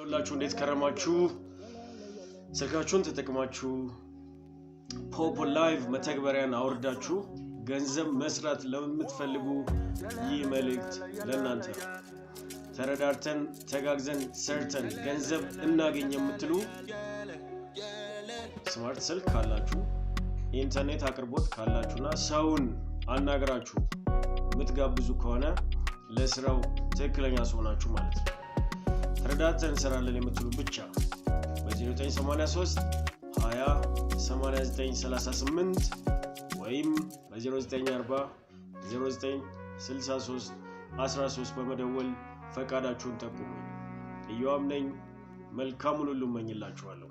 ሁላችሁ እንዴት ከረማችሁ? ስልካችሁን ተጠቅማችሁ Poppo Live መተግበሪያን አውርዳችሁ ገንዘብ መስራት ለምትፈልጉ ይህ መልእክት ለእናንተ ነው። ተረዳርተን ተጋግዘን ሰርተን ገንዘብ እናገኝ የምትሉ፣ smart ስልክ ካላችሁ፣ ኢንተርኔት አቅርቦት ካላችሁና ሰውን አናግራችሁ የምትጋብዙ ከሆነ ለስራው ትክክለኛ ሰው ናችሁ ማለት ነው። ተረዳርተን እንሰራለን የምትሉ ብቻ በ0983 20 89 38 ወይም በ0940 09 63 13 በመደወል ፈቃዳችሁን ጠቁሙ። እዮአም ነኝ። መልካሙን ሁሉ እመኝላችኋለሁ።